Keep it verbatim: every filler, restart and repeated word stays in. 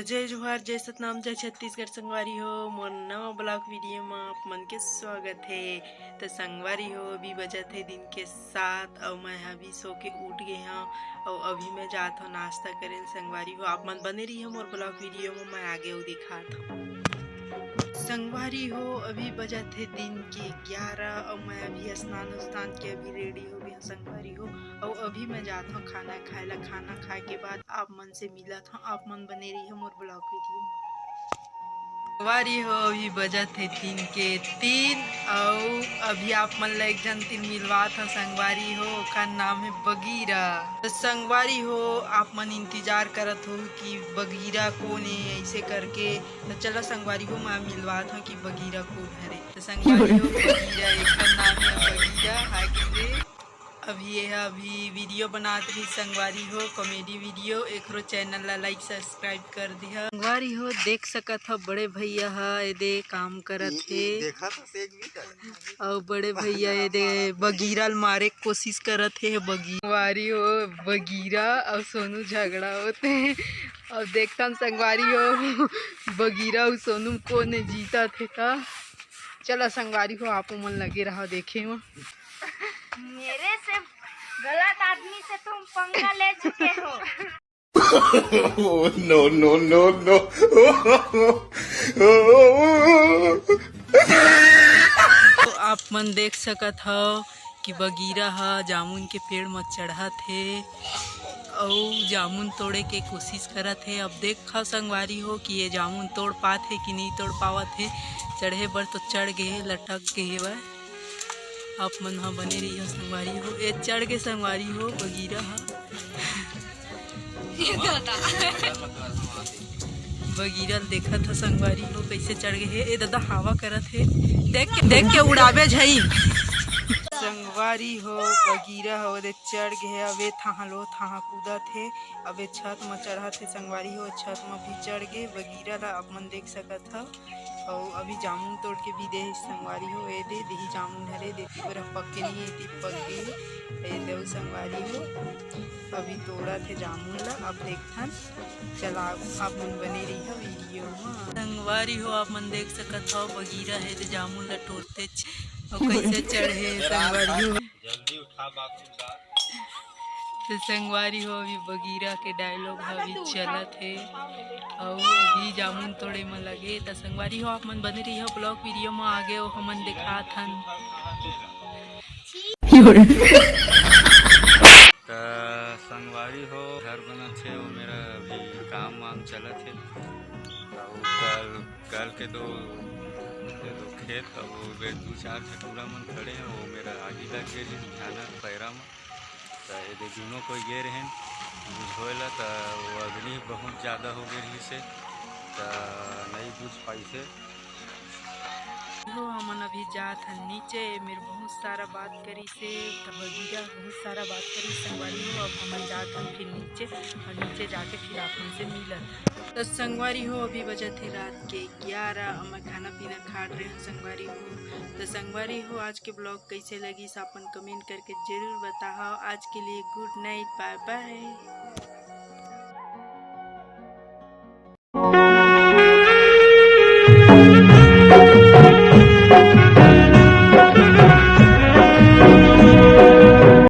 जय जोहार, जय सतनाम, जय छत्तीसगढ़ संगवारी हो। मोर नवा ब्लॉग वीडियो म आप मन के स्वागत हे। तो संगवारी हो, अभी बजत हे दिन के सात अउ मैं अभी सो के उठ गे हव अउ अभी मैं जात हव नाश्ता करे ल। संगवारी हो, आप मन बने रहिए मोर ब्लॉग वीडियो म, मैं आगे अउ दिखात हव। संगवारी हो, अभी बजत हे दिन के ग्यारह अउ मैं अभी स्नान उस्नान के अभी रेडी हो गे हव संगवारी हो। अउ अभी मैं जात हव खाना खाए ला। खाना खाए के बाद आप मन से मिलत हव, आप मन बने रहिए मोर ब्लॉग वीडियो म। संगवारी हो, अभी बजत हे दिन के तीन अउ अभी आप मन ला एक झन तीर मिलवात हव संगवारी हो, ओकर नाम हे बगीरा। तो संगवारी हो, आप मन इंतजार करत हो कि बगीरा कोन हे ऐसे करके, तो चलो संगवारी हो, मैं मिलवात हव कि बगीरा कोन हरे। तो संगवारी हो, बगीरा, एकर नाम हे बगीरा, हाय के रे। अभी ये ह अभी वीडियो बनात रही संगवारी हो, कॉमेडी वीडियो। एकरो चैनल ला लाइक सब्सक्राइब कर दिहा संगवारी हो। देख सकत हव बड़े भैया ह एदे काम करत हे। देखा तो सेक भी कर। अउ बड़े भैया एदे बगीरा ल मारे के कोशिश करत हे। बगी-, संगवारी हो, बगीरा अउ सोनू झगड़ा होत हे। अउ देखथन संगवारी हो, बगीरा अउ सोनू कोन जीतत हे त। चला संगवारी हो, आप मन लगे रहा देखे म। मेरे से गलत आदमी से तुम पंगा ले चुके हो। Oh, no, no, no, no। तो आप मन देख सकत हव कि बगीरा ह जामुन के पेड़ म चढ़त हे अउ जामुन तोड़े के कोशिश करत हे। अब देखा संगवारी हो कि ये जामुन तोड़ पात हे कि नहीं तोड़ पावत हे। चढ़े बर तो चढ़ गे हे, लटक गे हेवय। आप मन ह बने रहिए संगवारी हो। ए चढ़ गे संगवारी हो बगीरा ह। ये दादा। बगीरा ल देखत ह संगवारी हो, कइसे चढ़ गे हे। ए दादा, हवा करत हे, देख के, देख के उड़ाबे झई। संगवारी हो, बगीरा ह ओदे चढ़ गे हे। अब ए थाहा लो थाहा कूदत हे। अब ए छत म चढ़त हे संगवारी हो, छत म भी चढ़ गे। बगीरा ला आप मन देख सकत हव। अउ अभी जामुन तोड़ के भी दे हे संगवारी हो। ए दे, देही जामुन हरे, देती बर पक्के नहीं, एती पक गे। ए दे संगवारी हो, अभी तोड़त हे जामुन ला। अब देखथन, चला आप मन बने रहिहा वीडियो म। संगवारी हो, आप मन देख सकत हव, बगीरा हे दे जामुन ला तोड़तेच अउ कइसे चढ़े हे संगवारी हो। जल्दी उठा बाबू का। तो संगवारी हो, अभी बगीरा के डायलॉग ह अभी चलत हे, अउ अभी जामुन तोड़े म लगे। त संगवारी हो, आप मन बने रहिहा ब्लॉग वीडियो म, आगे अउ हमन देखात हन। त संगवारी हो, घर बनत हे, वो मेरा अभी काम वाम चलत हे। अउ कल, कल के तो, के तो खेत, अब वो बे-, दू चार ठे टूरा मन खड़े हैं, वो मेरा आगी लग गए रहिस, भयानक पैरा में। त एदे दुनों कोई गे रहेन बुझोए ला, त वो अग्नि बहुत ज़्यादा हो गए रहिस हे, त नहीं बुझ पाइस हे। हो, हमन अभी जात हन नीचे, मेर बहुत सारा बात करिस हे, त बगीरा बहुत सारा बात करिस संगवारी हो। अब हमन जात हन फिर नीचे, अउ नीचे जाके फिर आप मन से मिलत हन। त संगवारी हो, अभी बजत हे रात के ग्यारह, अउ मैं खाना पीना खा डरे हन संगवारी हो। त संगवारी हो, आज के ब्लॉग कइसे लगिस, आपन कमेंट करके जरूर बताहव। आज के लिए गुड नाइट, बाय बाय।